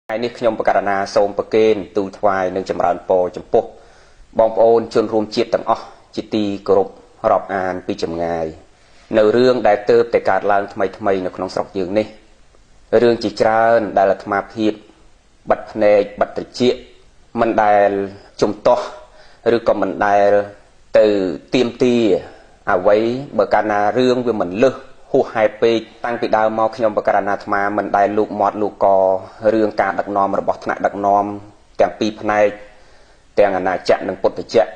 ថ្ងៃនេះខ្ញុំបកករណាសូមប្រគេនទូលថ្វាយនិងចម្រើនពរចំពោះបងប្អូនជនរួមជាតិទាំងអស់ជាទីគោរពរាប់អានពីចម្ងាយនៅរឿងដែលទើបតែកើតឡើងថ្មីថ្មីនៅក្នុងស្រុកយើងនេះរឿងជាច្រើនដែលអាត្មាភាពបិទភ្នែកបិទត្រចៀកមិនដែលជំទាស់ឬក៏មិនដែលទៅទៀមទាអ្វីបើកាលណារឿងវាមិនលឹះហួសហេតុពេកតាំងពីដើមមកខ្ញុំបកករណាអាត្មាមិនដែលលូកមាត់លូកករឿងការដឹកនាំរបស់ថ្នាក់ដឹកនាំទាំងពីរផ្នែកទាំងអាណាចក្រនិងពុទ្ធចក្រ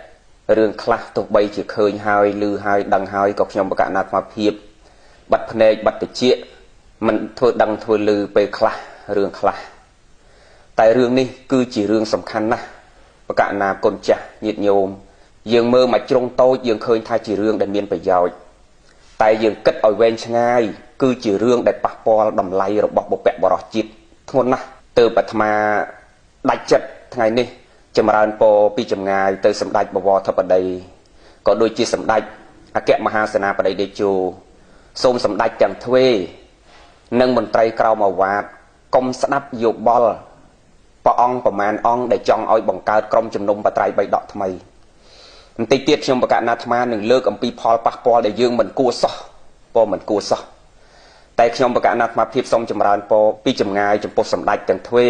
រឿងខ្លះទោះបីជាឃើញហើយឮហើយដឹងហើយក៏ខ្ញុំបកករណាអាត្មាភាពបិទភ្នែកបិទត្រចៀកមិនធ្វើដឹងធ្វើឮពេលខ្លះរឿងខ្លះតែរឿងនេះគឺជារឿងសំខាន់ណាស់បកករណាគុណចាស់ញាតិញោមយើងមើលមកជ្រុងតូចយើងឃើញថាជារឿងដែលមានប្រយោជន៍តែយើងគិតឲ្យវែងឆ្ងាយគឺជារឿងដែលប៉ះពាល់តម្លៃរបស់បុព្វបុរសជាតិធ្ងន់ណាស់ទើបអាត្មាដាច់ចិត្តថ្ងៃនេះចម្រើនពរពីចម្ងាយទៅសម្ដេចបវរធិបតីក៏ដូចជាសម្ដេចអគ្គមហាសេនាបតីតេជោសូមសម្ដេចទាំងទ្វេនិងមន្ត្រីក្រោមអាវ៉ាតកុំស្ដាប់យោបល់ព្រះអង្គប្រមាណអង្គដែលចង់ឲ្យបង្កើតក្រុមជំនុំបត្រៃបីដកថ្មីបន្តិចទៀតខ្ញុំបកណាអាត្មានឹងលើកអំពីផលប៉ះពាល់ដែលយើងមិនគួរសោះពរមិនគួរសោះតែខ្ញុំបកណាអាត្មាភាពសូមចម្រើនពរពីចម្ងាយចំពោះសម្ដេចទាំងទ្វេ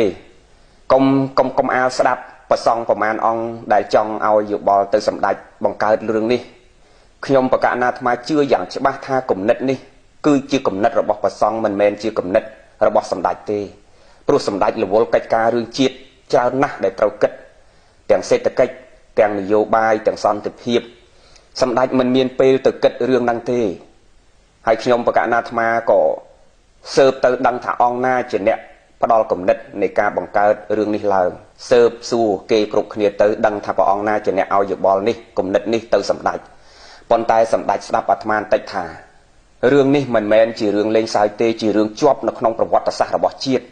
កុំកុំកុំអាលស្ដាប់ប្រសង់ប្រមាណអង្គដែលចង់ឲ្យយោបល់ទៅសម្ដេចបង្កើតរឿងនេះខ្ញុំបកណាអាត្មាជឿយ៉ាងច្បាស់ថាគំនិតនេះគឺជាគំនិតរបស់ប្រសង់មិនមែនជាគំនិតរបស់សម្ដេចទេព្រោះសម្ដេចរវល់កិច្ចការរឿងជាតិច្រើនណាស់ដែលត្រូវគិតទាំងសេដ្ឋកិច្ចទាំងនយោបាយទាំងសន្តិភាពសម្ដេចមិនមានពេលទៅគិតរឿងហ្នឹងទេហើយខ្ញុំបកណាអាត្មាក៏ស៊ើបទៅដឹងថាអង្គណាជាអ្នកផ្ដល់គំនិតនៃការបង្កើតរឿងនេះឡើងស៊ើបសួរគេគ្រប់គ្នាទៅដឹងថាព្រះអង្គណាជាអ្នកឲ្យយោបល់នេះគំនិតនេះទៅសម្ដេចប៉ុន្តែសម្ដេចស្ដាប់អាត្មាបន្តិចថារឿងនេះមិនមែនជារឿងលេងសើចទេជារឿងជាប់នៅក្នុងប្រវត្តិសាស្ត្ររបស់ជាតិ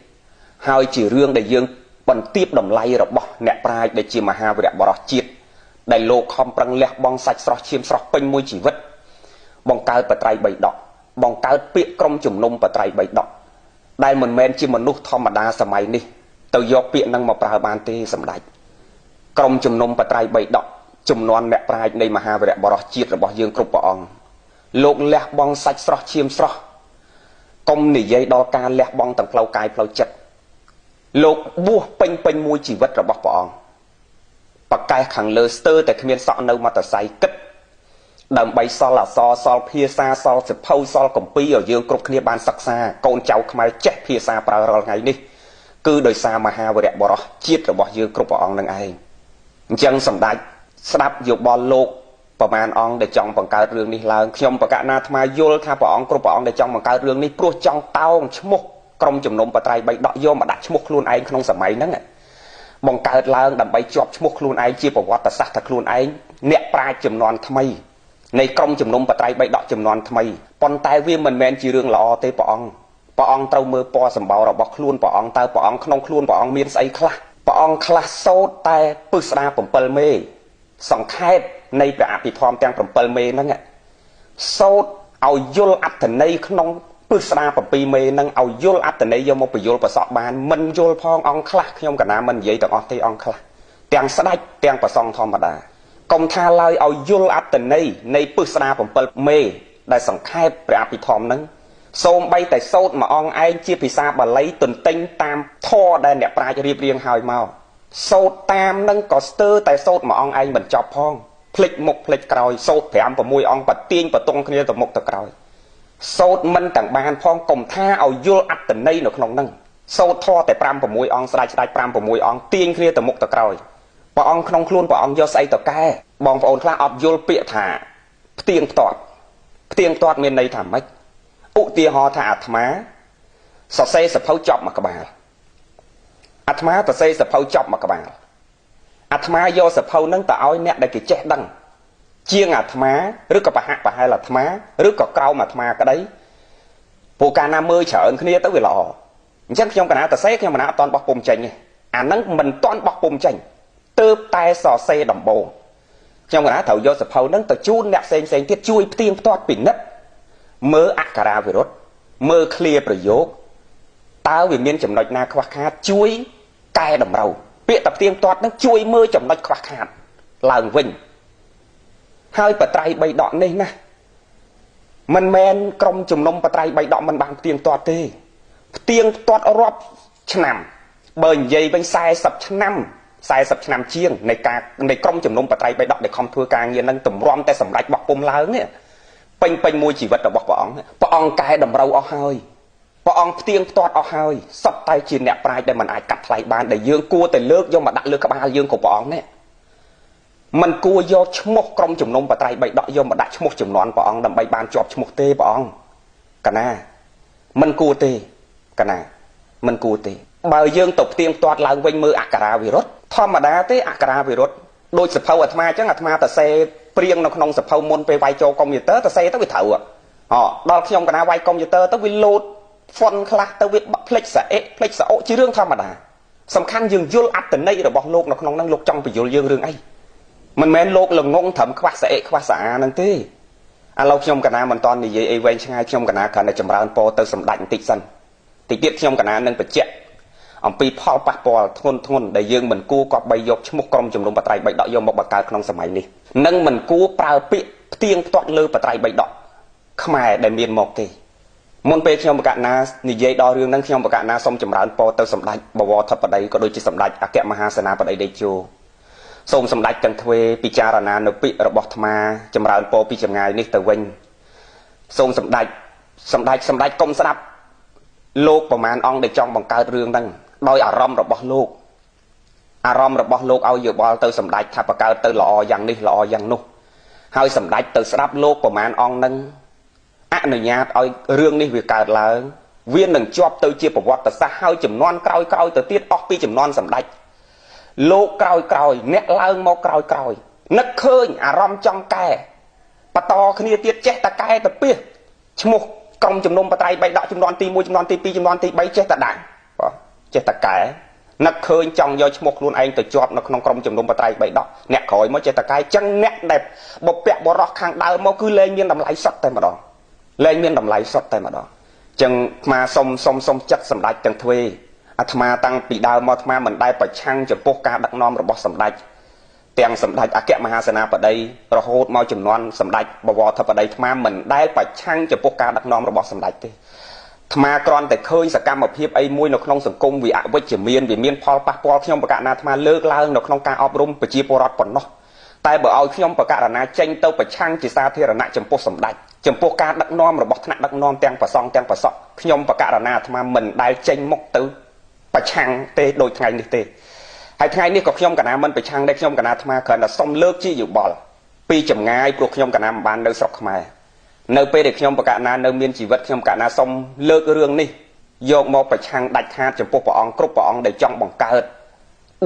ហើយជារឿងដែលយើងបន្ទាបតម្លៃរបស់អ្នកប្រាជ្ញដែលជាមហាវីរបុរសជាតិដែលលោកខំប្រឹងលះបង់សាច់ស្រស់ឈាមស្រស់ពេញមួយជីវិតបង្កើតបត្រៃបីដកបង្កើតពាក្យក្រុមជំនុំបត្រៃបីដកដែលមិនមែនជាមនុស្សធម្មតាសម័យនេះទៅយកពាក្យនឹងមកប្រើបានទេសម្ដេចក្រុមជំនុំបត្រៃបីដកចំនួនអ្នកប្រាជ្ញនៃមហាវីរបុរសជាតិរបស់យើងគ្រប់ព្រះអង្គលោកលះបង់សាច់ស្រស់ឈាមស្រស់កុំនិយាយដល់ការលះបង់ទាំងផ្លូវកាយផ្លូវចិត្តលោកបួសពេញពេញមួយជីវិតរបស់ព្រះអង្គបកេះខាងលើស្ទើរតែគ្មានសក់នៅមតសៃគិតដើម្បីសល់អសរសល់ភាសាសល់សិភៅសល់កម្ពីឲ្យយើងគ្រប់គ្នាបានសិក្សាកូនចៅខ្មែរចេះភាសាប្រើរាល់ថ្ងៃនេះគឺដោយសារមហាវីរបុរសជាតិរបស់យើងគ្រប់ព្រះអង្គនឹងឯងអញ្ចឹងសម្ដេចស្ដាប់យោបល់លោកប្រមាណអង្គដែលចង់បង្កើតរឿងនេះឡើងខ្ញុំបកណាអាត្មាយល់ថាព្រះអង្គគ្រប់ព្រះអង្គដែលចង់បង្កើតរឿងនេះព្រោះចង់តោងឈ្មោះក្រុមជំនុំបត្រៃបីដកយកមកដាក់ឈ្មោះខ្លួនឯងក្នុងសម័យហ្នឹងបង្កើតឡើងដើម្បីជាប់ឈ្មោះខ្លួនឯងជាប្រវត្តិសាស្ត្រថាខ្លួនឯងអ្នកប្រាជ្ញចំនួនថ្មីនៃក្រុមជំនុំបត្រៃបីដកចំនួនថ្មីប៉ុន្តែវាមិនមែនជារឿងល្អទេព្រះអង្គព្រះអង្គត្រូវមើលពណ៌សម្បោររបស់ខ្លួនព្រះអង្គតើព្រះអង្គក្នុងខ្លួនព្រះអង្គមានស្អីខ្លះព្រះអង្គខ្លះសូត្រតែពឹស្ដា7មេសង្ខេបនៃព្រះអភិធម្មទាំង7មេហ្នឹងសូត្រឲ្យយល់អត្ថន័យក្នុងពឹស្ដា7មេនឹងឲ្យយល់អត្ថន័យយកមកបញ្យល់ប្រសក់បានមិនយល់ផងអង្គខ្លះខ្ញុំកណាមិននិយាយទាំងអស់ទេអង្គខ្លះទាំងស្ដេចទាំងប្រសង់ធម្មតាកុំថាឡើយឲ្យយល់អត្ថន័យនៃពឹស្ដា7មេដែលសង្ខេបព្រះអភិធម្មនឹងសូមបីតែសូត្រមួយអង្គឯងជាភាសាបាលីទន្ទិញតាមធម៌ដែលអ្នកប្រាជ្ញរៀបរៀងហើយមកសូត្រតាមនឹងក៏ស្ទើរតែសូត្រមួយអង្គឯងមិនចប់ផងភ្លេចមុខភ្លេចក្រោយសូត្រ5 6អង្គបទាញបតុងគ្នាទៅមុខទៅក្រោយសូត្រមិនទាំងបានផងកុំថាឲ្យយល់អត្ថន័យនៅក្នុងហ្នឹងសូត្រធម៌តែ5 6អង្គស្ដាច់ស្ដាច់5 6អង្គទាញគ្នាទៅមុខទៅក្រោយព្រះអង្គក្នុងខ្លួនព្រះអង្គយកស្អីទៅកែបងប្អូនខ្លះអត់យល់ពាក្យថាផ្ទៀងផ្ទាត់ផ្ទៀងផ្ទាត់មានន័យថាម៉េចឧទាហរណ៍ថាអាត្មាសរសេរសភៅចប់មួយក្បាលអាត្មាសរសេរសភៅចប់មួយក្បាលអាត្មាយកសភៅហ្នឹងទៅឲ្យអ្នកដែលគេចេះដឹងជាងអាត្មាឬក៏ប្រហាក់ប្រហែលអាត្មាឬក៏ក្រោមអាត្មាក្តីព្រោះកាលណាមើលច្រើនគ្នាទៅវាល្អអញ្ចឹងខ្ញុំកណាតសេខ្ញុំកណាអត់តន់បោះពុំចេញទេអាហ្នឹងមិនតន់បោះពុំចេញទើបតែសរសេរដំបូងខ្ញុំកណាត្រូវយកសភៅហ្នឹងទៅជូនអ្នកផ្សេងផ្សេងទៀតជួយផ្ទៀងផ្ទាត់ពិនិត្យមើលអក្ខរាវិរុទ្ធមើលឃ្លាប្រយោគតើវាមានចំណុចណាខ្វះខាតជួយ កែតម្រូវពាក្យតែផ្ទៀងផ្ទាត់នឹងជួយមើលចំណុចខ្វះខាតឡើងវិញហើយបត្រៃបីដកនេះណាមិនមែនក្រុមជំនុំបត្រៃបីដកមិនបានផ្ទៀងផ្ទាត់ទេផ្ទៀងផ្ទាត់រាប់ឆ្នាំបើនិយាយវិញ40ឆ្នាំ40ឆ្នាំជាងនៃការនៃក្រុមជំនុំបត្រៃបីដកដែលខំធ្វើការងារនឹងទម្រាំតែសម្រេចបោះពុំឡើងនេះពេញពេញមួយជីវិតរបស់ព្រះអង្គព្រះអង្គកែតម្រូវអស់ហើយព្រះអង្គផ្ទៀងផ្ទាត់អស់ហើយសត្វតែជាអ្នកប្រាជ្ញដែលមិនអាចកាត់ថ្លៃបានដែលយើងគួរតែលើកយកមកដាក់លើក្បាលយើងគ្រប់ព្រះអង្គនេះមិនគួរយកឈ្មោះក្រុមជំនុំបត្រៃបីដកយកមកដាក់ឈ្មោះចំនួនព្រះអង្គដើម្បីបានជាប់ឈ្មោះទេព្រះអង្គកណាមិនគួរទេកណាមិនគួរទេបើយើងទៅផ្ទៀងផ្ទាត់ឡើងវិញមើលអក្សរាវិរុទ្ធធម្មតាទេអក្សរាវិរុទ្ធដូចសភៅអាត្មាអញ្ចឹងអាត្មាតសេព្រៀងនៅក្នុងសភៅមុនពេលវាយចូលកុំព្យូទ័រតសេទៅវាត្រូវហ៎ដល់ខ្ញុំកណាវាយកុំព្យូទ័រទៅវាលោតហ្វុនខ្លះទៅវាផ្លិចសាអិផ្លិចសាអូជារឿងធម្មតាសំខាន់យើងយល់អត្ថន័យរបស់លោកនៅក្នុងហ្នឹងលោកចង់បញ្យល់យើងរឿងអីមិនមែនលោកល្ងងត្រឹមខ្វះសាអិខ្វះសាអាហ្នឹងទេឥឡូវខ្ញុំកណាមិនតន់និយាយអីវែងឆ្ងាយខ្ញុំកណាគ្រាន់តែចម្រើនពរទៅសម្ដេចបន្តិចសិនតិចទៀតខ្ញុំកណានឹងបញ្ជាក់អំពីផលប៉ះពាល់ធ្ងន់ធ្ងរដែលយើងមិនគួរគប្បីយកឈ្មោះក្រុមជំនុំបត្រៃបីដកយកមកបង្កើតក្នុងសម័យនេះនិងមិនគួរប្រើពាក្យផ្ទៀងផ្ទាត់លើបត្រៃបីដកខ្មែរដែលមានមកទេមុនពេលខ្ញុំបកណានិយាយដល់រឿងហ្នឹងខ្ញុំបកណាសូមចម្រើនពរទៅសម្ដេចបវរធិបតីក៏ដូចជាសម្ដេចអគ្គមហាសេនាបតីតេជោសូមសម្ដេចទាំងទ្វេពិចារណានៅពាក្យរបស់អាត្មាចម្រើនពរពីចម្ងាយនេះទៅវិញសូមសម្ដេចសម្ដេចសម្ដេចកុំស្ដាប់លោកប្រមាណអង្គដែលចង់បង្កើតរឿងហ្នឹងដោយអារម្មណ៍របស់លោកអារម្មណ៍របស់លោកឲ្យយោបល់ទៅសម្ដេចថាបង្កើតទៅល្អយ៉ាងនេះល្អយ៉ាងនោះហើយសម្ដេចទៅស្ដាប់លោកប្រមាណអង្គហ្នឹងអនុញ្ញាតឲ្យរឿងនេះវាកើតឡើងវានឹងជាប់ទៅជាប្រវត្តិសាស្ត្រហើយចំនួនក្រោយៗទៅទៀតអស់ពីចំនួនសម្ដេចលោកក្រោយក្រោយអ្នកឡើងមកក្រោយក្រោយនឹកឃើញអារម្មណ៍ចង់កែបន្តគ្នាទៀតចេះតកែទៅពីឈ្មោះក្រុមជំនុំបត្រៃបីដកចំនួនទី1ចំនួនទី2ចំនួនទី3ចេះតដាក់បាទចេះតកែនឹកឃើញចង់យកឈ្មោះខ្លួនឯងទៅជាប់នៅក្នុងក្រុមជំនុំបត្រៃបីដកអ្នកក្រោយមកចេះតកែចឹងអ្នកដែលបុព្វបុរសខាងដើមមកគឺលែងមានតម្លៃសុទ្ធតែម្ដងលែងមានតម្លៃសុទ្ធតែម្ដងចឹងអាត្មាសុំសុំសុំចិត្តសម្ដេចទាំងទ្វេអាត្មាតាំងពីដើមមកអាត្មាមិនដែលប្រឆាំងចំពោះការដឹកនាំរបស់សម្ដេចទាំងសម្ដេចអគ្គមហាសេនាបតីរហូតមកចំនួនសម្ដេចបវរធិបតីអាត្មាមិនដែលប្រឆាំងចំពោះការដឹកនាំរបស់សម្ដេចទេអាត្មាគ្រាន់តែឃើញសកម្មភាពអីមួយនៅក្នុងសង្គមវាអវិជ្ជមានវាមានផលប៉ះពាល់ខ្ញុំបកណាអាត្មាលើកឡើងនៅក្នុងការអប់រំប្រជាពលរដ្ឋប៉ុណ្ណោះតែបើឲ្យខ្ញុំបករណាចេញទៅប្រឆាំងជាសាធារណៈចំពោះសម្ដេចចំពោះការដឹកនាំរបស់ថ្នាក់ដឹកនាំទាំងប្រសង់ទាំងប្រសក់ខ្ញុំបករណាអាត្មាមិនដែលចេញមុខទៅប្រឆាំងទេដូចថ្ងៃនេះទេហើយថ្ងៃនេះក៏ខ្ញុំកណាមិនប្រឆាំងដែរខ្ញុំកណាអាត្មាគ្រាន់តែសុំលើកជាយោបល់ពីចម្ងាយព្រោះខ្ញុំកណាមិនបាននៅស្រុកខ្មែរនៅពេលដែលខ្ញុំបកណានៅមានជីវិតខ្ញុំកណាសុំលើករឿងនេះយកមកប្រឆាំងដាច់ខាតចំពោះព្រះអង្គគ្រប់ព្រះអង្គដែលចង់បង្កើត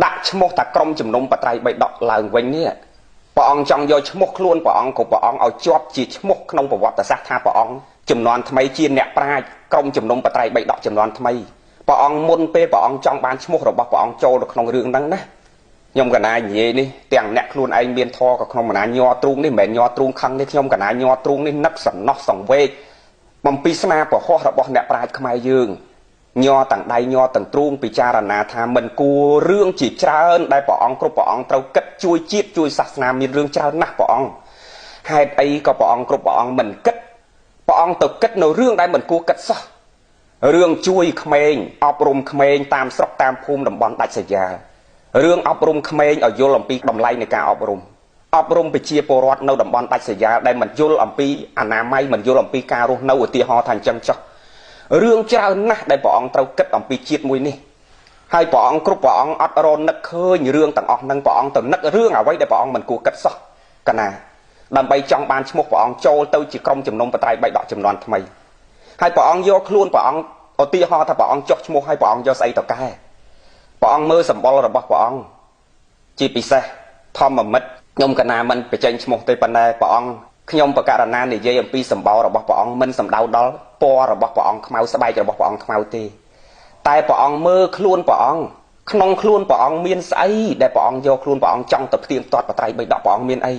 ដាក់ឈ្មោះថាក្រុមជំនុំបត្រៃបីដកឡើងវិញនេះព្រះអង្គចង់យកឈ្មោះខ្លួនព្រះអង្គគ្រប់ព្រះអង្គឲ្យជាប់ជាឈ្មោះក្នុងប្រវត្តិសាស្ត្រថាព្រះអង្គចំនួនថ្មីជាអ្នកប្រាជ្ញក្រុមជំនុំបត្រៃបីដកចំនួនថ្មីព្រះអង្គមុនពេលព្រះអង្គចង់បានឈ្មោះរបស់ព្រះអង្គចូលនៅក្នុងរឿងហ្នឹងណាខ្ញុំកណានិយាយនេះទាំងអ្នកខ្លួនឯងមានធម៌ក៏ក្នុងកណាញ័រទ្រូងនេះមិនមែនញ័រទ្រូងខឹងនេះខ្ញុំកណាញ័រទ្រូងនេះនឹកសំណោះសង្វេគបំពីស្នាប្រហោះរបស់អ្នកប្រាជ្ញខ្មែរយើងញ័រទាំងដៃញ័រទាំងទ្រូងពិចារណាថាមិនគួររឿងជាច្រើនដែលព្រះអង្គគ្រប់ព្រះអង្គត្រូវគិតជួយជាតិជួយសាសនាមានរឿងច្រើនណាស់ព្រះអង្គហេតុអីក៏ព្រះអង្គគ្រប់ព្រះអង្គមិនគិតព្រះអង្គទៅគិតនៅរឿងដែលមិនគួរគិតសោះរឿងជួយក្មេងអប់រំក្មេងតាមស្រុកតាមភូមិតំបន់ដាច់ស្រយាលរឿងអប់រំក្មេងឲ្យយល់អំពីតម្លៃនៃការអប់រំអប់រំប្រជាពលរដ្ឋនៅតំបន់ដាច់ស្រយាលដែលមិនយល់អំពីអនាម័យមិនយល់អំពីការរស់នៅឧទាហរណ៍ថាអញ្ចឹងចុះរឿងច្រើនណាស់ដែលព្រះអង្គត្រូវគិតអំពីជាតិមួយនេះហើយព្រះអង្គគ្រប់ព្រះអង្គអត់រនឹកឃើញរឿងទាំងអស់ហ្នឹងព្រះអង្គទៅនឹករឿងអ្វីដែលព្រះអង្គមិនគួរគិតសោះកណាដើម្បីចង់បានឈ្មោះព្រះអង្គចូលទៅជាក្រុមជំនុំបត្រៃបីដកចំនួនថ្មីហើយព្រះអង្គយកខ្លួនព្រះអង្គឧទាហរណ៍ថាព្រះអង្គចុះឈ្មោះឲ្យព្រះអង្គយកស្អីទៅកែព្រះអង្គមើលសម្បុររបស់ព្រះអង្គជាពិសេសធម្មមិត្តខ្ញុំកណាមិនបញ្ចេញឈ្មោះទេប៉ុន្តែព្រះអង្គខ្ញុំបករណានិយាយអំពីសម្បោរបស់ព្រះអង្គមិនសំដៅដល់ពណ៌របស់ព្រះអង្គខ្មៅស្បែករបស់ព្រះអង្គខ្មៅទេតែព្រះអង្គមើលខ្លួនព្រះអង្គក្នុងខ្លួនព្រះអង្គមានស្អីដែលព្រះអង្គយកខ្លួនព្រះអង្គចង់ទៅផ្ទៀងផ្ទាត់បត្រៃបីដកព្រះអង្គមានអី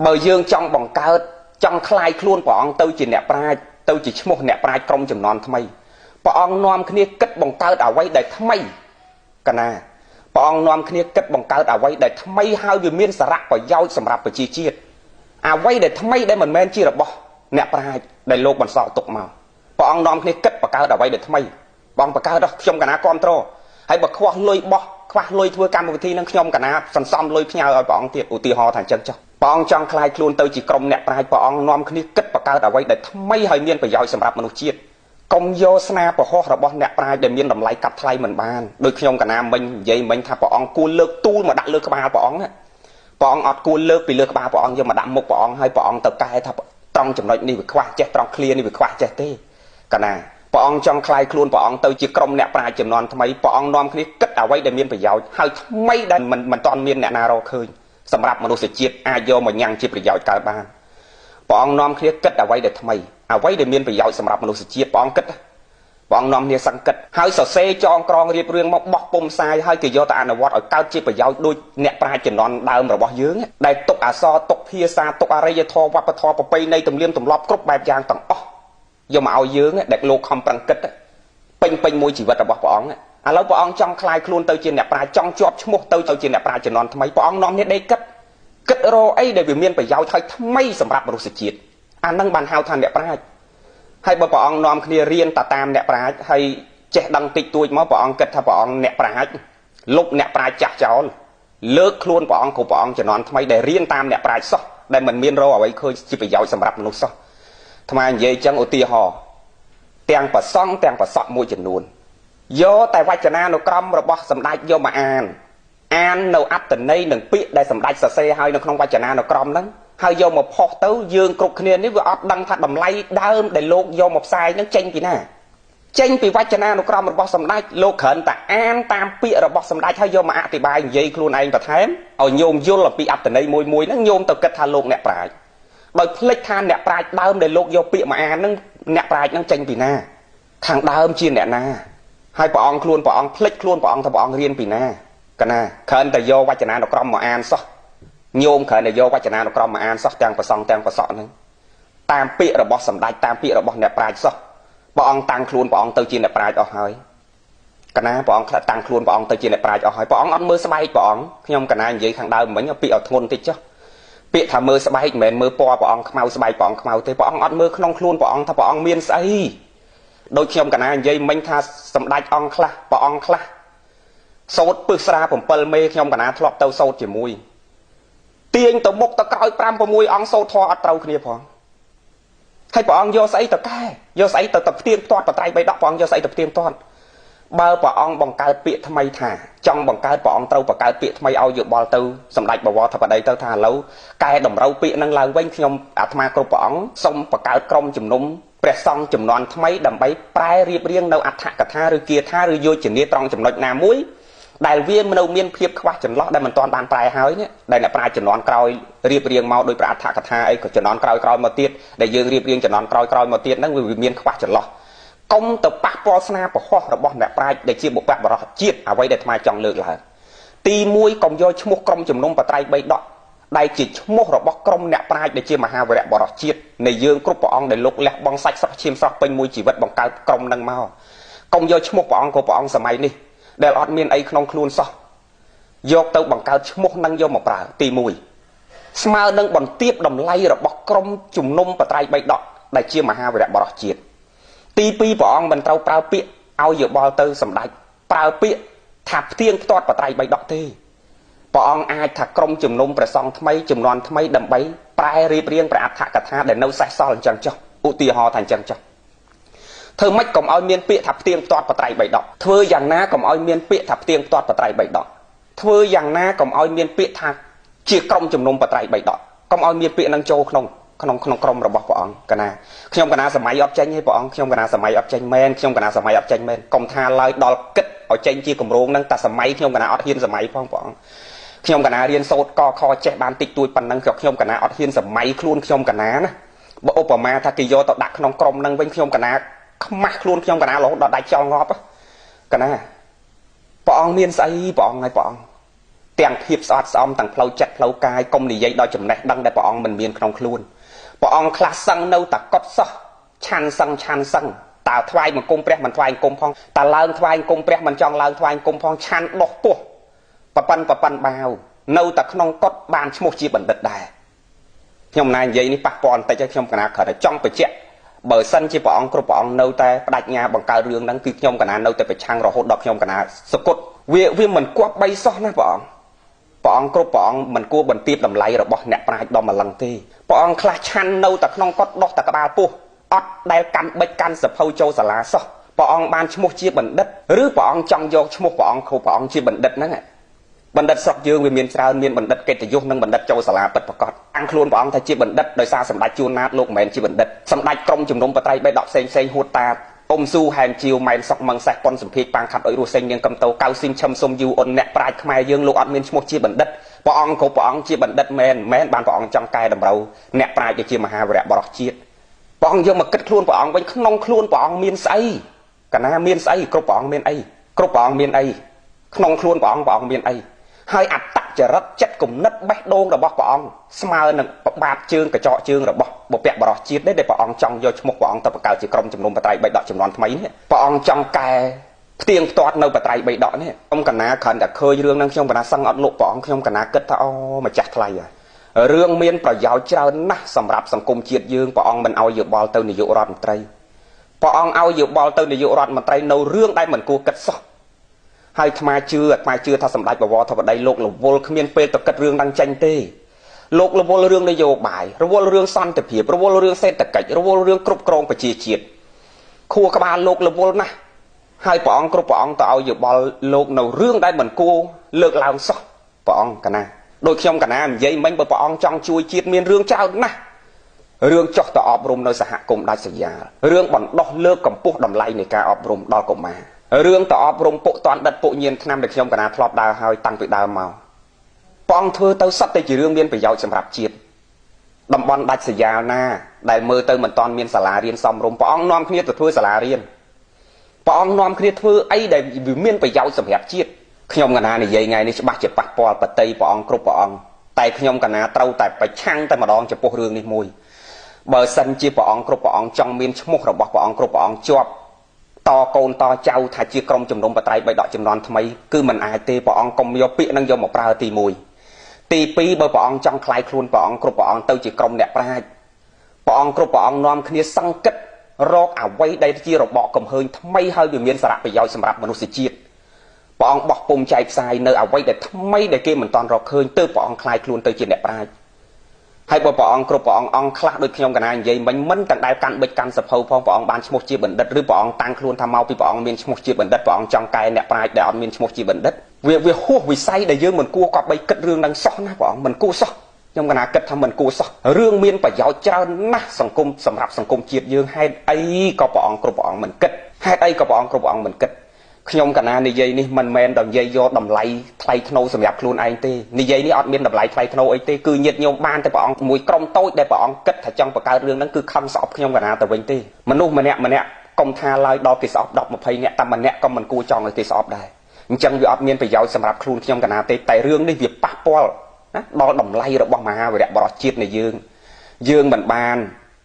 បើយើងចង់បង្កើតចង់คลายខ្លួនព្រះអង្គទៅជាអ្នកប្រាជ្ញទៅជាឈ្មោះអ្នកប្រាជ្ញក្រុមចំនួនថ្មីព្រះអង្គនាំគ្នាគិតបង្កើតអ្វីដែលថ្មីកណា ព្រះអង្គនាំគ្នាគិតបង្កើតអ្វីដែលថ្មីហើយវាមានសារៈប្រយោជន៍សម្រាប់ប្រជាជាតិអ្វីដែលថ្មីដែលមិនមែនជារបស់អ្នកប្រាជ្ញដែលលោកបន្សល់ទុកមកព្រះអង្គនាំគ្នាគិតបង្កើតអ្វីដែលថ្មីបងបង្កើតដល់ខ្ញុំកណាគ្រប់ត្រហើយបើខ្វះលុយបោះខ្វះលុយធ្វើកម្មវិធីនឹងខ្ញុំកណាសន្សំលុយផ្ញើឲ្យព្រះអង្គទៀតឧទាហរណ៍ថាអញ្ចឹងចុះព្រះអង្គចង់ក្លាយខ្លួនទៅជាក្រុមអ្នកប្រាជ្ញព្រះអង្គនាំគ្នាគិតបង្កើតអ្វីដែលថ្មីហើយមានប្រយោជន៍សម្រាប់មនុស្សជាតិកុំយកស្នាប្រហោះរបស់អ្នកប្រាជ្ញដែលមានតម្លៃកាត់ថ្លៃមិនបានដោយខ្ញុំកណាមិញនិយាយមិញថាព្រះអង្គគួរលើកទូលមកដាក់លើក្បាលព្រះអង្គព្រះអង្គអត់គួរលើកពីលើក្បាលព្រះអង្គយកមកដាក់មុខព្រះអង្គហើយព្រះអង្គទៅកែថាត្រង់ចំណុចនេះវាខ្វះចេះត្រង់ឃ្លានេះវាខ្វះចេះទេកណាព្រះអង្គចង់ក្លាយខ្លួនព្រះអង្គទៅជាក្រុមអ្នកប្រាជ្ញជំនាន់ថ្មីព្រះអង្គនាំគ្នាគិតអ្វីដែលមានប្រយោជន៍ហើយថ្មីដែលមិនទាន់មានអ្នកណារកឃើញសម្រាប់មនុស្សជាតិអាចយកមកញ៉ាំងជាប្រយោជន៍កើតបានព្រះអង្គនាំគ្នាគិតអ្វីដែលថ្មីអ្វីដែលមានប្រយោជន៍សម្រាប់មនុស្សជាតិព្រះអង្គគិតព្រះអង្គនាំគ្នាសង្កេតហើយសរសេរចងក្រងរៀបរៀងមកបោះពុំផ្សាយហើយគេយកទៅអនុវត្តឲ្យកើតជាប្រយោជន៍ដូចអ្នកប្រាជ្ញជំនាន់ដើមរបស់យើងដែលទុកអក្សរទុកភាសាទុកអរិយធម៌វប្បធម៌ប្រពៃណីទំនៀមទម្លាប់គ្រប់បែបយ៉ាងទាំងអស់យកមកឲ្យយើងដែលលោកខំប្រឹងគិតពេញពេញមួយជីវិតរបស់ព្រះអង្គឥឡូវព្រះអង្គចង់ក្លាយខ្លួនទៅជាអ្នកប្រាជ្ញចង់ជាប់ឈ្មោះទៅជាអ្នកប្រាជ្ញជំនាន់ថ្មីព្រះអង្គនាំគ្នាដេកគិតគិតរកអីដែលវាមានប្រយោជន៍ហើយថ្មីសម្រាប់មនុស្សជាតិអានឹងបានហៅថាអ្នកប្រាជ្ញហើយបើព្រះអង្គនាំគ្នារៀនតាតាមអ្នកប្រាជ្ញហើយចេះដឹងតិចតួចមកព្រះអង្គគិតថាព្រះអង្គអ្នកប្រាជ្ញលុបអ្នកប្រាជ្ញចាស់ចោលលើកខ្លួនព្រះអង្គគ្រប់ព្រះអង្គជំនាន់ថ្មីដែលរៀនតាមអ្នកប្រាជ្ញសោះដែលមិនមានរកអ្វីឃើញជាប្រយោជន៍សម្រាប់មនុស្សសោះអាត្មានិយាយចឹងឧទាហរណ៍ទាំងប្រសង់ទាំងប្រសក់មួយចំនួនយកតែវចនានុក្រមរបស់សម្ដេចយកមកអានអាននៅអត្ថន័យនិងពាក្យដែលសម្ដេចសរសេរហើយនៅក្នុងវចនានុក្រមហ្នឹងហើយយកមកផុសទៅយើងគ្រប់គ្នានេះវាអត់ដឹងថាតម្លៃដើមដែលលោកយកមកផ្សាយហ្នឹងចេញពីណាចេញពីវចនានុក្រមរបស់សម្ដេចលោកគ្រាន់តែអានតាមពាក្យរបស់សម្ដេចហើយយកមកអធិប្បាយនិយាយខ្លួនឯងបន្ថែមឲ្យញោមយល់អំពីអត្ថន័យមួយមួយហ្នឹងញោមទៅគិតថាលោកអ្នកប្រាជ្ញដោយភ្លេចថាអ្នកប្រាជ្ញដើមដែលលោកយកពាក្យមកអានហ្នឹងអ្នកប្រាជ្ញហ្នឹងចេញពីណាខាងដើមជាអ្នកណាហើយព្រះអង្គខ្លួនព្រះអង្គភ្លេចខ្លួនព្រះអង្គថាព្រះអង្គរៀនពីណាកណាគ្រាន់តែយកវចនានុក្រមមកអានសោះញោមគ្រាន់តែយកវចនានុក្រមមកអានសោះទាំងប្រសង់ទាំងប្រសក់ហ្នឹងតាមពាក្យរបស់សម្ដេចតាមពាក្យរបស់អ្នកប្រាជ្ញសោះព្រះអង្គតាំងខ្លួនព្រះអង្គទៅជាអ្នកប្រាជ្ញអស់ហើយកណាព្រះអង្គតាំងខ្លួនព្រះអង្គទៅជាអ្នកប្រាជ្ញអស់ហើយព្រះអង្គអត់មើលស្បែកព្រះអង្គខ្ញុំកណានិយាយខាងដើមមិញពាក្យឲ្យធ្ងន់តិចចុះពាក្យថាមើលស្បែកមិនមែនមើលពណ៌ព្រះអង្គខ្មៅស្បែកព្រះអង្គខ្មៅទេព្រះអង្គអត់មើលក្នុងខ្លួនព្រះអង្គថាព្រះអង្គមានស្អីដូចខ្ញុំកណានិយាយមិញថាសម្ដេចអង្គខ្លះព្រះអង្គខ្លះសូត្រពឹសស្រា7មេខ្ញុំកណាធ្លាប់ទៅសូត្រជាមួយទាញទៅមុខទៅក្រោយ5 6អង្គសូត្រធម៌អត់ត្រូវគ្នាផងហើយព្រះអង្គយកស្អីទៅកែយកស្អីទៅផ្ទៀងផ្ទាត់បត្រៃបីដកព្រះអង្គយកស្អីទៅផ្ទៀងផ្ទាត់បើព្រះអង្គបង្កើតពាក្យថ្មីថាចង់បង្កើតព្រះអង្គត្រូវបង្កើតពាក្យថ្មីឲ្យយោបល់ទៅសម្ដេចបវរធិបតីទៅថាឥឡូវកែតម្រូវពាក្យនឹងឡើងវិញខ្ញុំអាត្មាគ្រប់ព្រះអង្គសូមបង្កើតក្រុមជំនុំព្រះសង្ឃជំនាន់ថ្មីដើម្បីប្រែរៀបរៀងនៅអត្ថកថាឬគាថាឬយោជនាត្រង់ចំណុចណាមួយដែលវានៅមានភាពខ្វះចន្លោះដែលមិនទាន់បានប្រែហើយនេះដែលអ្នកប្រាជ្ញជំនាន់ក្រោយរៀបរៀងមកដោយព្រះអត្ថកថាអីក៏ជំនាន់ក្រោយក្រោយមកទៀតដែលយើងរៀបរៀងជំនាន់ក្រោយក្រោយមកទៀតហ្នឹងវាមានខ្វះចន្លោះកុំទៅប៉ះពាល់ស្នាប្រហោះរបស់អ្នកប្រាជ្ញដែលជាបុព្វបុរសជាតិអ្វីដែលអាត្មាចង់លើកឡើងទី1កុំយកឈ្មោះក្រុមជំនុំបត្រៃបីដកដែលជាឈ្មោះរបស់ក្រុមអ្នកប្រាជ្ញដែលជាមហាវីរៈបុរសជាតិនៃយើងគ្រប់ព្រះអង្គដែលលោកលះបង់សាច់ស្រស់ឈាមស្រស់ពេញមួយជីវិតបង្កើតក្រុមនឹងមកកុំយកឈ្មោះព្រះអង្គគ្រប់ព្រះអង្គសម័យនេះដែលអត់មានអីក្នុងខ្លួនសោះយកទៅបង្កើតឈ្មោះនឹងយកមកប្រើទី1ស្មើនឹងបន្ទាបតម្លៃរបស់ក្រុមជំនុំបត្រៃបីដកដែលជាមហាវីរៈបុរសជាតិទី2ព្រះអង្គមិនត្រូវប្រើពាក្យឲ្យយោបល់ទៅសម្ដេចប្រើពាក្យថាផ្ទៀងផ្ទាត់បត្រៃបីដកទេព្រះអង្គអាចថាក្រុមជំនុំព្រះសង្ឃថ្មីជំនាន់ថ្មីដើម្បីប្រែរៀបរៀងព្រះអត្ថកថាដែលនៅសេសសល់អញ្ចឹងចុះឧទាហរណ៍ថាអញ្ចឹងចុះធ្វើម៉េចកុំឲ្យមានពាក្យថាផ្ទៀងផ្ទាត់បត្រៃបីដកធ្វើយ៉ាងណាកុំឲ្យមានពាក្យថាផ្ទៀងផ្ទាត់បត្រៃបីដកធ្វើយ៉ាងណាកុំឲ្យមានពាក្យថាជាក្រុមជំនុំបត្រៃបីដកកុំឲ្យមានពាក្យនឹងចូលក្នុងក្នុងក្រុមរបស់ព្រះអង្គកណាខ្ញុំកណាសម័យអត់ចេញទេព្រះអង្គខ្ញុំកណាសម័យអត់ចេញមែនខ្ញុំកណាសម័យអត់ចេញមែនកុំថាឡើយដល់គិតឲ្យចេញជាគម្រោងនឹងតែសម័យខ្ញុំកណាអត់ហ៊ានសម័យផងព្រះអង្គខ្ញុំកណារៀនសូត្រកខចេះបានតិចតួចប៉ុណ្ណឹងក៏ខ្ញុំកណាអត់ហ៊ានសម័យខ្លួនខ្ញុំកណាណាបើឧបមាថាគេយកទៅដាក់ក្នុងក្រុមនឹងវិញខ្ញុំកណាខ្មាស់ខ្លួនខ្ញុំកណារហូតដល់ដាច់ចោលងាប់កណាព្រះអង្គមានស្អីព្រះអង្គហើយព្រះអង្គទាំងភាពស្អាតស្អំទាំងផ្លូវចិត្តផ្លូវកាយកុំនិយាយដល់ចំណេះដឹងដែលព្រះអង្គមិនមានក្នុងខ្លួនព្រះអង្គខ្លះសឹងនៅតែកត់សោះឆាន់សឹងឆាន់សឹងតើថ្វាយបង្គំព្រះមិនថ្វាយបង្គំផងតើឡើងថ្វាយបង្គំព្រះមិនចង់ឡើងថ្វាយបង្គំផងឆាន់ដោះពោះ ប៉ប៉ិនប៉ប៉ិនបាវនៅតែក្នុងកុដបានឈ្មោះជាបណ្ឌិតដែរខ្ញុំណានិយាយនេះប៉ះពាល់បន្តិចហើយខ្ញុំកណាគ្រាន់តែចង់បញ្ជាក់បើសិនជាព្រះអង្គគ្រប់ព្រះអង្គនៅតែបដិញ្ញាបង្កើតរឿងហ្នឹងគឺខ្ញុំកណានៅតែប្រឆាំងរហូតដល់ខ្ញុំកណាសគត់វាមិនគប្បីសោះណាព្រះអង្គព្រះអង្គគ្រប់ព្រះអង្គមិនគួរបន្ទាបតម្លៃរបស់អ្នកប្រាជ្ញដល់ម្លឹងទេព្រះអង្គខ្លះឆាន់នៅតែក្នុងកុដដោះតែក្បាលពោះអត់ដែលកាន់បិចកាន់សភៅចូលសាលាសោះព្រះអង្គបានឈ្មោះជាបណ្ឌិតឬព្រះអង្គចង់យកឈ្មោះព្រះអង្គគ្រប់ព្រះអង្គជាបណ្ឌិតហ្នឹងបណ្ឌិតស្រុកយើងវាមានច្រើនមានបណ្ឌិតកិត្តិយសនិងបណ្ឌិតចូលសាលាពិតប្រាកដតាំងខ្លួនព្រះអង្គថាជាបណ្ឌិតដោយសារសម្ដេចជួនណាតលោកមិនមែនជាបណ្ឌិតសម្ដេចក្រមជំនុំបត្រៃបេដកផ្សេងផ្សេងហួតតាអ៊ុំស៊ូហែមជាវម៉ែនសុកមឹងសេះប៉ុនសម្ភារប៉ាងខាត់អុយរស់សេងនាងកំតោកៅស៊ីមឈឹមសុំយូអ៊ុនអ្នកប្រាជ្ញខ្មែរយើងលោកអត់មានឈ្មោះជាបណ្ឌិតព្រះអង្គគ្រប់ព្រះអង្គជាបណ្ឌិតមែនមែនបានព្រះអង្គចង់កែតម្រូវអ្នកប្រាជ្ញជាមហាវីរៈបរោះជាតិព្រះអង្គយកមកគិតខ្លួនព្រះអង្គវិញក្នុងខ្លួនព្រះអង្គមានស្អីកាលណាមានស្អីគ្រប់ព្រះអង្គមានអីគ្រប់ព្រះអង្គមានអីក្នុងខ្លួនព្រះអង្គព្រះអង្គមានអីហើយអត្តចរិតចិត្តគំនិតបេះដូងរបស់ព្រះអង្គស្មើនឹងបាតជើងកញ្ចក់ជើងរបស់បុព្វបុរសជាតិនេះដែលព្រះអង្គចង់យកឈ្មោះព្រះអង្គទៅបង្កើតជាក្រុមជំនុំបត្រៃបិដកចំនួនថ្មីនេះព្រះអង្គចង់កែផ្ទៀងផ្ទាត់នៅបត្រៃបិដកនេះខ្ញុំកណាគ្រាន់តែឃើញរឿងហ្នឹងខ្ញុំកណាសឹងអត់លក់ព្រះអង្គខ្ញុំកណាគិតថាអូម្ចាស់ថ្លៃហើយរឿងមានប្រយោជន៍ច្រើនណាស់សម្រាប់សង្គមជាតិយើងព្រះអង្គមិនឲ្យយោបល់ទៅនាយករដ្ឋមន្ត្រីព្រះអង្គឲ្យយោបល់ទៅនាយករដ្ឋមន្ត្រីនៅរឿងដែលមិនគួរគិតសោះហើយអាត្មាជឿអាត្មាជឿថាសម្ដេចបវរធិបតីលោករវល់គ្មានពេលទៅគិតរឿងហ្នឹងចេញទេលោករវល់រឿងនយោបាយរវល់រឿងសន្តិភាពរវល់រឿងសេដ្ឋកិច្ចរវល់រឿងគ្រប់គ្រងប្រជាជាតិខួរក្បាលលោករវល់ណាស់ហើយព្រះអង្គគ្រប់ព្រះអង្គទៅឲ្យយោបល់លោកនៅរឿងដែលមិនគួរលើកឡើងសោះព្រះអង្គកណាដូចខ្ញុំកណានិយាយមិញបើព្រះអង្គចង់ជួយជាតិមានរឿងច្រើនណាស់រឿងចុះទៅអប់រំនៅសហគមន៍ដាច់ស្រយាលរឿងបណ្ដោះលើកកម្ពស់តម្លៃនៃការអប់រំដល់កុមាររឿងទៅអប់រំពុកតាន់ដិតពុកញៀនឆ្នាំដែលខ្ញុំកណាធ្លាប់ដើរហើយតាំងពីដើមមកព្រះអង្គធ្វើទៅសត្វតែជារឿងមានប្រយោជន៍សម្រាប់ជាតិតំបន់ដាច់ស្រយាលណាដែលមើលទៅមិនតាន់មានសាលារៀនសមរម្យព្រះអង្គនាំគ្នាទៅធ្វើសាលារៀនព្រះអង្គនាំគ្នាធ្វើអីដែលវាមានប្រយោជន៍សម្រាប់ជាតិខ្ញុំកណានិយាយថ្ងៃនេះច្បាស់ជាប៉ះពាល់បតីព្រះអង្គគ្រប់ព្រះអង្គតែខ្ញុំកណាត្រូវតែប្រឆាំងតែម្ដងចំពោះរឿងនេះមួយបើសិនជាព្រះអង្គគ្រប់ព្រះអង្គចង់មានឈ្មោះរបស់ព្រះអង្គគ្រប់ព្រះអង្គជាប់តកូនតចៅថាជាក្រុមជំនុំបត្រៃបិដកចំនួនថ្មីគឺមិនអាចទេព្រះអង្គកុំយកពាក្យនឹងយកមកប្រើទី1ទី2បើព្រះអង្គចង់ក្លាយខ្លួនព្រះអង្គគ្រប់ព្រះអង្គទៅជាក្រុមអ្នកប្រាជ្ញព្រះអង្គគ្រប់ព្រះអង្គនាំគ្នាសង្កេតរកអ្វីដែលជារបកកំហើញថ្មីហើយវាមានសារៈប្រយោជន៍សម្រាប់មនុស្សជាតិព្រះអង្គបោះពុំចែកផ្សាយនៅអ្វីដែលថ្មីដែលគេមិនទាន់រកឃើញទើបព្រះអង្គក្លាយខ្លួនទៅជាអ្នកប្រាជ្ញហើយបើព្រះអង្គគ្រប់ព្រះអង្គអង្គខ្លះដូចខ្ញុំកណានិយាយមិញមិនទាំងដែលកាន់បិចកាន់សភៅផងព្រះអង្គបានឈ្មោះជាបណ្ឌិតឬព្រះអង្គតាំងខ្លួនថាមកពីព្រះអង្គមានឈ្មោះជាបណ្ឌិតព្រះអង្គចង់កែអ្នកប្រាជ្ញដែលអត់មានឈ្មោះជាបណ្ឌិតវាហួសវិស័យដែលយើងមិនគួរគប្បីគិតរឿងហ្នឹងសោះណាព្រះអង្គមិនគួរសោះខ្ញុំកណាគិតថាមិនគួរសោះរឿងមានប្រយោជន៍ច្រើនណាស់សង្គមសម្រាប់សង្គមជាតិយើងហេតុអីក៏ព្រះអង្គគ្រប់ព្រះអង្គមិនគិតហេតុអីក៏ព្រះអង្គគ្រប់ព្រះអង្គមិនគិតខ្ញុំកណានិយាយនេះមិនមែនដល់និយាយយកតម្លៃថ្លៃថ្នូរសម្រាប់ខ្លួនឯងទេនិយាយនេះអត់មានតម្លៃថ្លៃថ្នូរអីទេគឺញាតិញោមបានតែព្រះអង្គមួយក្រុមតូចដែលព្រះអង្គគិតថាចង់បង្កើតរឿងហ្នឹងគឺខំស្អប់ខ្ញុំកណាទៅវិញទេមនុស្សម្នាក់ម្នាក់កុំថាឡើយដល់គេស្អប់10 20នាក់តែម្នាក់ក៏មិនគួរចង់ឲ្យគេស្អប់ដែរអញ្ចឹងវាអត់មានប្រយោជន៍សម្រាប់ខ្លួនខ្ញុំកណាទេតែរឿងនេះវាប៉ះពាល់ណាដល់តម្លៃរបស់មហាវីរៈបរោះជាតិនៃយើងយើងមិនបាន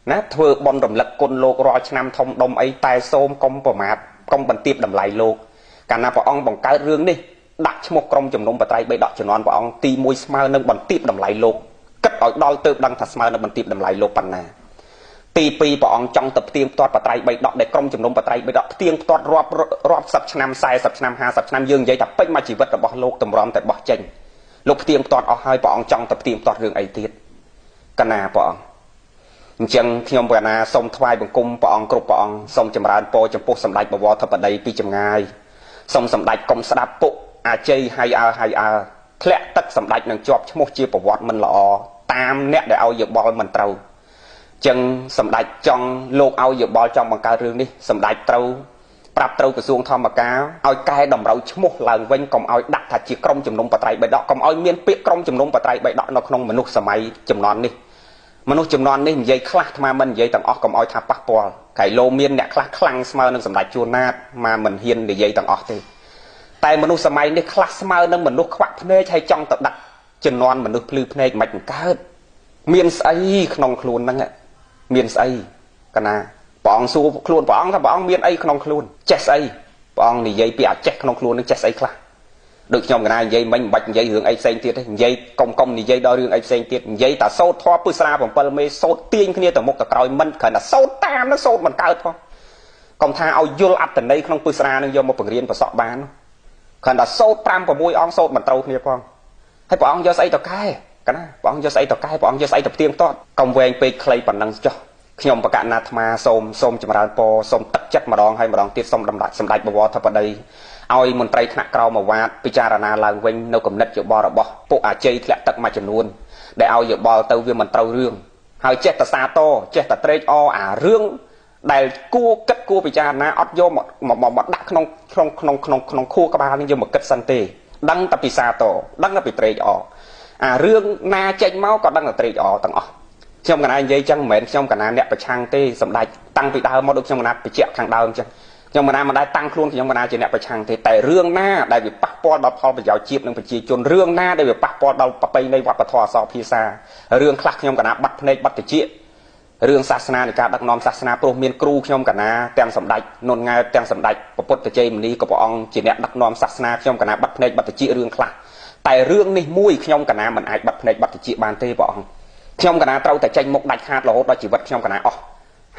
ណាធ្វើបុណ្យរំលឹកគុណលោករាល់ឆ្នាំធំដុំអីតែសូមកុំប្រមាថកុំបន្ទាបតម្លៃលោកកាលណាព្រះអង្គបង្កើតរឿងនេះដាក់ឈ្មោះក្រុមជំនុំបត្រៃបិដកជំនាន់ព្រះអង្គទី1ស្មើនឹងបន្ទាបតម្លៃលោកគិតឲ្យដល់ទៅដឹងថាស្មើនឹងបន្ទាបតម្លៃលោកប៉ុណ្ណាទី2ព្រះអង្គចង់ទៅផ្ទៀងផ្ទាត់បត្រៃបិដកដែលក្រុមជំនុំបត្រៃបិដកផ្ទៀងផ្ទាត់រាប់រាប់សិបឆ្នាំ40ឆ្នាំ50ឆ្នាំយើងនិយាយថាពេញមួយជីវិតរបស់លោកតម្រាំតែបោះចេញលោកផ្ទៀងផ្ទាត់អស់ហើយព្រះអង្គចង់ទៅផ្ទៀងផ្ទាត់រឿងអីទៀតកណាព្រះអង្គអញ្ចឹងខ្ញុំកណាសូមថ្វាយបង្គំព្រះអង្គគ្រប់ព្រះអង្គសូមចម្រើនពរចំពោះសម្ដេចបវរធិបតីពីចម្ងាយសូមសម្ដេចកុំស្ដាប់ពុកអាជ័យហើយអើហើយអើធ្លាក់ទឹកសម្ដេចនឹងជាប់ឈ្មោះជាប្រវត្តិមិនល្អតាមអ្នកដែលឲ្យយោបល់មិនត្រូវចឹងសម្ដេចចង់លោកឲ្យយោបល់ចង់បង្កើតរឿងនេះសម្ដេចត្រូវប្រាប់ត្រូវក្រសួងធម្មការឲ្យកែតម្រូវឈ្មោះឡើងវិញកុំឲ្យដាក់ថាជាក្រុមជំនុំបត្រៃបិដកកុំឲ្យមានពាក្យក្រុមជំនុំបត្រៃបិដកនៅក្នុងមនុស្សសម័យជំនាន់នេះមនុស្សជំនាន់នេះនិយាយខ្លះអាត្មាមិននិយាយទាំងអស់កុំឲ្យថាប៉ះពាល់កៃឡូមានអ្នកខ្លះខ្លាំងស្មើនឹងសម្ដេចជួនណាតមកមិនហ៊ាននិយាយទាំងអស់ទេតែមនុស្សសម័យនេះខ្លះស្មើនឹងមនុស្សខ្វាក់ភ្នែកហើយចង់ទៅដាក់ជំនាន់មនុស្សភ្លឺភ្នែកមិនកើតមានស្អីក្នុងខ្លួនហ្នឹងមានស្អីកណាព្រះអង្គសួរខ្លួនព្រះអង្គថាព្រះអង្គមានអីក្នុងខ្លួនចេះស្អីព្រះអង្គនិយាយពីអាចេះក្នុងខ្លួននឹងចេះស្អីខ្លះ ដូចខ្ញុំកណានិយាយមិញមិនបាច់និយាយរឿងអីផ្សេងទៀតទេនិយាយកុំនិយាយដល់រឿងអីផ្សេងទៀតនិយាយតែសូត្រធម៌ពឹស្រា7មេសូត្រទាញគ្នាទៅមុខទៅក្រោយមិនគ្រាន់តែសូត្រតាមនោះសូត្រមិនកើតផងកុំថាឲ្យយល់អត្តន័យក្នុងពឹស្រានឹងយកមកបង្រៀនប្រសក់បានគ្រាន់តែសូត្រ5 6អង្គសូត្រមិនត្រូវគ្នាផងហើយព្រះអង្គយកស្អីទៅកែកណាព្រះអង្គយកស្អីទៅកែព្រះអង្គយកស្អីទៅផ្ទៀងផ្ទាត់កុំវែងពេកខ្លីប៉ុណ្ណឹងចុះខ្ញុំប្រកាសណាអាត្មាសូមចម្រើនពរសូមទឹកចិត្តម្ដងហើយម្ដងទៀតសូមសម្ដេចបវរធិបតីឲ្យមន្ត្រីថ្នាក់ក្រោមអាវ៉ាតពិចារណាឡើងវិញនៅគំនិតយោបល់របស់ពួកអាជ័យធ្លាក់ទឹកមួយចំនួនដែលឲ្យយោបល់ទៅវាមិនត្រូវរឿងហើយចេះតែសាទរចេះតែត្រេកអរអារឿងដែលគួរគិតគួរពិចារណាអត់យកមកដាក់ក្នុងក្នុងក្នុងក្នុងក្នុងខួរក្បាលនឹងយកមកគិតសិនទេដឹងតែពីសាទរដឹងតែពីត្រេកអរអារឿងណាចេញមកក៏ដឹងតែត្រេកអរទាំងអស់ខ្ញុំកណានិយាយចឹងមិនមែនខ្ញុំកណាអ្នកប្រឆាំងទេសម្ដេចតាំងពីដើមមកដូចខ្ញុំកណាបញ្ជាក់ខាងដើមចឹងខ្ញុំកណាមិនដែលតាំងខ្លួនខ្ញុំកណាជាអ្នកប្រឆាំងទេតែរឿងណាដែលវាប៉ះពាល់ដល់ផលប្រយោជន៍ជាតិនិងប្រជាជនរឿងណាដែលវាប៉ះពាល់ដល់ប្រពៃណីវប្បធម៌អក្សរភាសារឿងខ្លះខ្ញុំកណាបាត់ភ្នែកបាត់ត្រចៀករឿងសាសនានៃការដឹកនាំសាសនាព្រោះមានគ្រូខ្ញុំកណាទាំងសម្ដេចនុនង៉ែតទាំងសម្ដេចព្រះពុទ្ធជ័យមុនីក៏ព្រះអង្គជាអ្នកដឹកនាំសាសនាខ្ញុំកណាបាត់ភ្នែកបាត់ត្រចៀករឿងខ្លះតែរឿងនេះមួយខ្ញុំកណាមិនអាចបាត់ភ្នែកបាត់ត្រចៀកបានទេព្រះអង្គខ្ញុំកណាត្រូវតែចេញមុខដាច់ខាតរហូតដល់ជីវិតខ្ញុំកណាអស់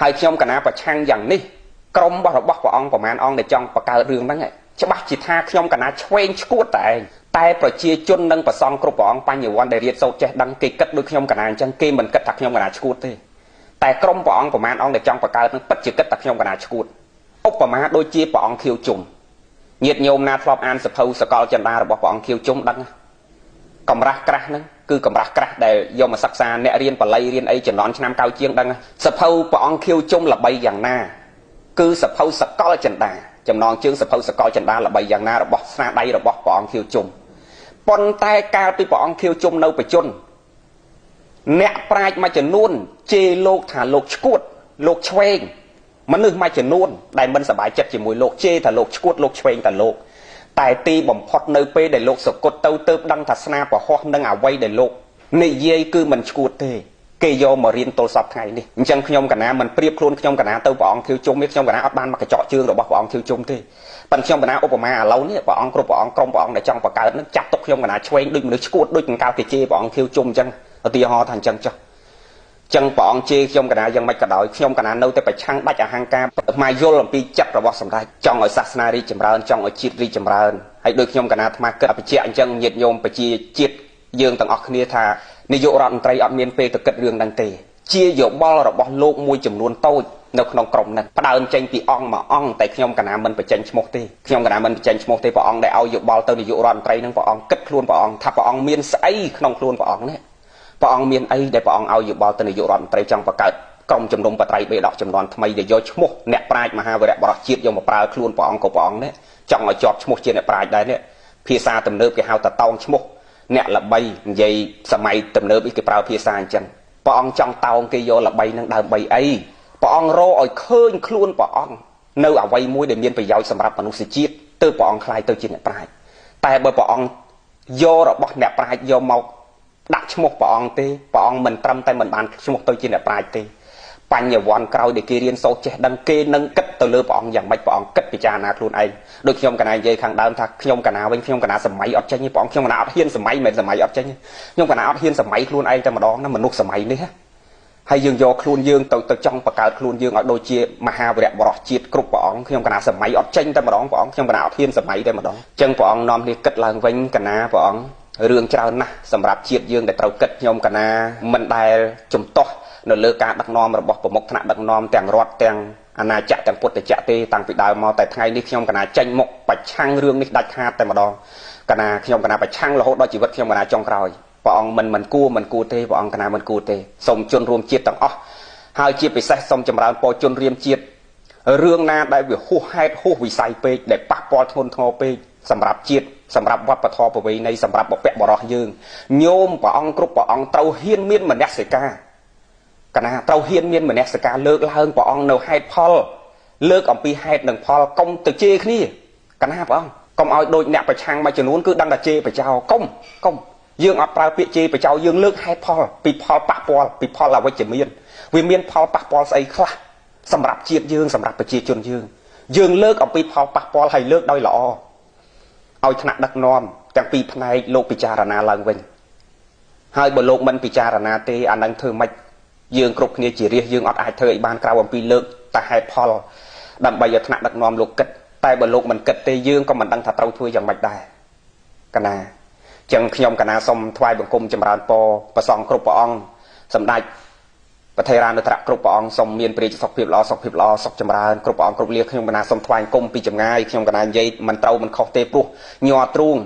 ហើយខ្ញុំកណាប្រឆាំងយ៉ាងនេះក្រុមរបស់ព្រះអង្គប្រមាណអង្គដែលចង់បង្កើតរឿងហ្នឹងច្បាស់ជាថាខ្ញុំកណាឆ្វេងឆ្គួតតែឯងតែប្រជាជននិងប្រសង់គ្រប់ព្រះអង្គបញ្ញវន្តដែលរៀនសូត្រចេះដឹងគេគិតដូចខ្ញុំកណាអញ្ចឹងគេមិនគិតថាខ្ញុំកណាឆ្គួតទេតែក្រុមព្រះអង្គប្រមាណអង្គដែលចង់បង្កើតនឹងពិតជាគិតថាខ្ញុំកណាឆ្គួតឧបមាដូចជាព្រះអង្គខៀវជុំញាតិញោមណាធ្លាប់អានសភៅសកលចិន្តារបស់ព្រះអង្គខៀវជុំដឹងកម្រាស់ក្រាស់ហ្នឹងគឺកម្រាស់ក្រាស់ដែលយកមកសិក្សាអ្នករៀនបាលីរៀនអីជំនាន់ឆ្នាំ9ជាងដឹងសភៅព្រះអង្គខៀវជុំល្បីយ៉ាងណាគឺសភៅសកលចិន្តាចំណងជើងសភៅសកលចិន្តាល្បីយ៉ាងណារបស់ស្នាដៃរបស់ព្រះអង្គខៀវជុំប៉ុន្តែកាលពីព្រះអង្គខៀវជុំនៅបច្ចុប្បន្នអ្នកប្រាជ្ញមួយចំនួនជេរលោកថាលោកឆ្កួតលោកឆ្វេងមនុស្សមួយចំនួនដែលមិនសប្បាយចិត្តជាមួយលោកជេរថាលោកឆ្កួតលោកឆ្វេងតែលោកតែទីបំផុតនៅពេលដែលលោកសគត់ទៅទើបដឹងថាស្នាប្រហោះនឹងអ្វីដែលលោកនិយាយគឺមិនឆ្កួតទេគេយកមករៀនទល់សពថ្ងៃនេះអញ្ចឹងខ្ញុំកណាមិនប្រៀបខ្លួនខ្ញុំកណាទៅព្រះអង្គខៀវជុំទេខ្ញុំកណាអត់បានមកកញ្ចក់ជើងរបស់ព្រះអង្គខៀវជុំទេប៉ុន្តែខ្ញុំកណាឧបមាឥឡូវនេះព្រះអង្គគ្រប់ព្រះអង្គក្រុមព្រះអង្គដែលចង់បង្កើតនឹងចាត់ទុកខ្ញុំកណាឆ្វេងដូចមនុស្សឆ្កួតដូចកង្កែបគេជេរព្រះអង្គខៀវជុំអញ្ចឹងឧទាហរណ៍ថាអញ្ចឹងចុះចឹងព្រះអង្គជេរខ្ញុំកណាយ៉ាងម៉េចក៏ដោយខ្ញុំកណានៅតែប្រឆាំងដាច់អហង្ការមកយល់អំពីចិត្តរបស់សម្ដេចចង់ឲ្យសាសនារីកចម្រើនចង់ឲ្យជាតិរីកចម្រើនហើយដូចខ្ញុំកណាអាត្មាគិតបញ្ជាក់អញ្ចឹងញាតិញោមប្រជាជាតិយើងទាំងអស់គ្នាថានាយករដ្ឋមន្ត្រីអត់មានពេលទៅគិតរឿងហ្នឹងទេជាយោបល់របស់លោកមួយចំនួនតូចនៅក្នុងក្រុមហ្នឹងផ្ដើមចេញពីអង្គមួយអង្គតែខ្ញុំកណាមិនបញ្ចេញឈ្មោះទេខ្ញុំកណាមិនបញ្ចេញឈ្មោះទេព្រះអង្គដែលឲ្យយោបល់ទៅនាយករដ្ឋមន្ត្រីហ្នឹងព្រះអង្គគិតខ្លួនព្រះអង្គថាព្រះអង្គមានស្អីក្នុងខ្លួនព្រះអង្គនេះព្រះអង្គមានអីដែលព្រះអង្គឲ្យយោបល់ទៅនាយករដ្ឋមន្ត្រីចង់បង្កើតក្រុមជំនុំបត្រៃបេដកចំនួនថ្មីដែលយកឈ្មោះអ្នកប្រាជ្ញមហាវីរៈបរោះជាតិយកមកប្រើខ្លួនព្រះអង្គក៏ព្រះអង្គនេះចង់ឲ្យជាប់ឈ្មោះជាអ្នកប្រាជ្ញដែរនេះភាសាទំនើបគេហៅថាតោងឈ្មោះអ្នកល្បីនិយាយសម័យទំនើបនេះគេប្រើភាសាអញ្ចឹងព្រះអង្គចង់តោងគេយកល្បីនឹងដើម្បីអីព្រះអង្គរកឲ្យឃើញខ្លួនព្រះអង្គនៅអ្វីមួយដែលមានប្រយោជន៍សម្រាប់មនុស្សជាតិទើបព្រះអង្គក្លាយទៅជាអ្នកប្រាជ្ញតែបើព្រះអង្គយករបស់អ្នកប្រាជ្ញយកមកដាក់ឈ្មោះព្រះអង្គទេព្រះអង្គមិនត្រឹមតែមិនបានឈ្មោះទៅជាអ្នកប្រាជ្ញទេបញ្ញវន្តក្រោយដែលគេរៀនសូត្រចេះដឹងគេនឹងគិតទៅលើព្រះអង្គយ៉ាងម៉េចព្រះអង្គគិតពិចារណាខ្លួនឯងដូចខ្ញុំកណានិយាយខាងដើមថាខ្ញុំកណាវិញខ្ញុំកណាសម័យអត់ចេញទេព្រះអង្គខ្ញុំកណាអត់ហ៊ានសម័យមិនសម័យអត់ចេញខ្ញុំកណាអត់ហ៊ានសម័យខ្លួនឯងតែម្ដងណាមនុស្សសម័យនេះហើយយើងយកខ្លួនយើងទៅចង់បង្កើតខ្លួនយើងឲ្យដូចជាមហាវីរៈបរោះជាតិគ្រប់ព្រះអង្គខ្ញុំកណាសម័យអត់ចេញតែម្ដងព្រះអង្គខ្ញុំកណាអត់ហ៊ានសម័យតែម្ដងអញ្ចឹងព្រះអង្គនាំនេះគិតឡើងវិញកណាព្រះអង្គរឿងច្រើនណាស់សម្រាប់ជាតិយើងដែលត្រូវគិតខ្ញុំកណាមិនដែលជំទាស់នៅលើការដឹកនាំរបស់ប្រមុខថ្នាក់ដឹកនាំទាំងរដ្ឋទាំងអាណាចក្រទាំងពុទ្ធចក្រទេតាំងពីដើមមកតែថ្ងៃនេះខ្ញុំកណាចេញមុខប្រឆាំងរឿងនេះដាច់ខាតតែម្ដងកណាខ្ញុំកណាប្រឆាំងរហូតដល់ជីវិតខ្ញុំកណាចុងក្រោយព្រះអង្គមិនគួរទេព្រះអង្គកណាមិនគួរទេសូមជនរួមជាតិទាំងអស់ហើយជាពិសេសសូមចម្រើនពរជនរួមជាតិរឿងណាដែលវាហួសហេតុហួសវិស័យពេកដែលប៉ះពាល់ធ្ងន់ធ្ងរពេកសម្រាប់ជាតិសម្រាប់វប្បធម៌ប្រពៃណីសម្រាប់បុព្វបុរសយើងញោមព្រះអង្គគ្រប់ព្រះអង្គត្រូវហ៊ានមានមនសិការកណាត្រូវហ៊ានមានមនសិការលើកឡើងព្រះអង្គនៅហេតុផលលើកអំពីហេតុនិងផលកុំទៅជេរគ្នាកណាព្រះអង្គកុំឲ្យដូចអ្នកប្រឆាំងមួយចំនួនគឺដឹងតែជេរបចោកុំយើងអត់ប្រើពាក្យជេរបចោយើងលើកហេតុផលពីផលប៉ះពាល់ពីផលអវិជ្ជមានវាមានផលប៉ះពាល់ស្អីខ្លះសម្រាប់ជាតិយើងសម្រាប់ប្រជាជនយើងយើងលើកអំពីផលប៉ះពាល់ហើយលើកដោយល្អ ឲ្យថ្នាក់ដឹកនាំទាំងពីរផ្នែកលោកពិចារណាឡើងវិញហើយបើលោកមិនពិចារណាទេអានឹងធ្វើម៉េចយើងគ្រប់គ្នាជារាជយើងអត់អាចធ្វើឲ្យបានក្រៅអំពីលើកតែហេតុផលដើម្បីឲ្យថ្នាក់ដឹកនាំលោកគិតតែបើលោកមិនគិតទេយើងក៏មិនដឹងថាត្រូវធ្វើយ៉ាងម៉េចដែរកណាចឹងខ្ញុំកណាសូមថ្វាយបង្គំចម្រើនពរព្រះសង្ឃគ្រប់ព្រះអង្គសម្ដេចប្រធេរានុត្តរៈគ្រប់ព្រះអង្គសូមមានព្រះសុខភាពល្អសុខភាពល្អសុខចម្រើនគ្រប់ព្រះអង្គគ្រប់លាខ្ញុំកណាសូមថ្វាយបង្គំពីចម្ងាយខ្ញុំកណានិយាយមិនត្រូវមិនខុសទេព្រោះញ័រទ្រូង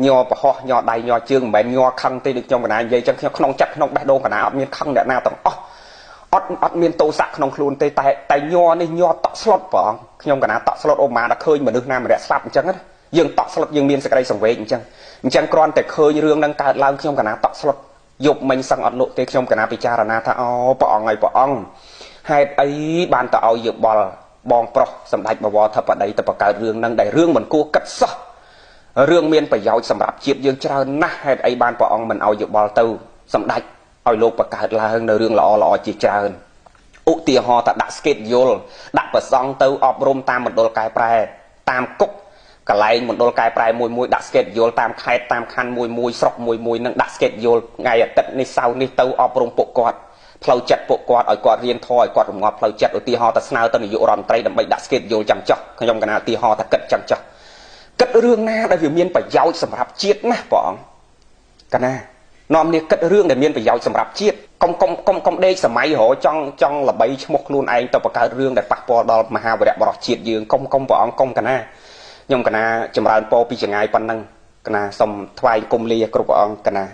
ញ័រប្រហោះញ័រដៃញ័រជើងមិនមែនញ័រខឹងទេដូចខ្ញុំកណានិយាយចឹងខ្ញុំក្នុងចិត្តក្នុងបេះដូងកណាអត់មានខឹងអ្នកណាទាំងអស់អត់មានទោសៈក្នុងខ្លួនទេតែញ័រនេះញ័រតក់ស្លុតព្រះអង្គខ្ញុំកណាតក់ស្លុតអូម៉ាដល់ឃើញមនុស្សណាម្នាក់ស្លាប់អញ្ចឹងណាយើងតក់ស្លុតយើងមានសេចក្តីសង្វេគអញ្ចឹងគ្រាន់តែឃើញរឿងនឹងកើតឡើងខ្ញុំកណាតក់ស្លុតយប់មិញសឹងអត់លក់ទេខ្ញុំកណាពិចារណាថាអូព្រះអង្គហើយព្រះអង្គហេតុអីបានទៅឲ្យយោបល់បងប្រុសសម្ដេចបវរធិបតីទៅបង្កើតរឿងនឹងដែលរឿងមិនគួរគិតសោះរឿងមានប្រយោជន៍សម្រាប់ជាតិយើងច្រើនណាស់ហេតុអីបានព្រះអង្គមិនឲ្យយោបល់ទៅសម្ដេចឲ្យលោកបង្កើតឡើងនៅរឿងល្អល្អជាច្រើនឧទាហរណ៍ថាដាក់ស្កេតយល់ដាក់ប្រសង់ទៅអប់រំតាមមណ្ឌលកែប្រែតាមគុកកន្លែងមណ្ឌលកែប្រែមួយមួយដាក់ស្កេតយល់តាមខេត្តតាមខណ្ឌមួយមួយស្រុកមួយមួយនឹងដាក់ស្កេតយល់ថ្ងៃអាទិត្យនេះសៅរ៍នេះទៅអប់រំពួកគាត់ផ្លូវចិត្តពួកគាត់ឲ្យគាត់រៀនធម៌ឲ្យគាត់រងាប់ផ្លូវចិត្តឧទាហរណ៍ទៅស្នើទៅនាយករដ្ឋមន្ត្រីដើម្បីដាក់ស្កេតយល់ចាំចោះខ្ញុំកណាឧទាហរណ៍ថាគិតចាំចោះគិតរឿងណាដែលវាមានប្រយោជន៍សម្រាប់ជាតិណាព្រះអង្គកណានាំនេះគិតរឿងដែលមានប្រយោជន៍សម្រាប់ជាតិកុំដេកសម័យរចង់ល្បីឈ្មោះខ្លួនឯងទៅបង្កើតរឿងដែលប៉ះពាល់ដល់មហាវីរៈបុរសជាតិយើងកុំព្រះអង្គកុំកណាខ្ញុំកណាចម្រើនពរពីចងាយប៉ុណ្ណឹងកណាសូមថ្វាយគុំលាគ្រប់ព្រះអង្គកណា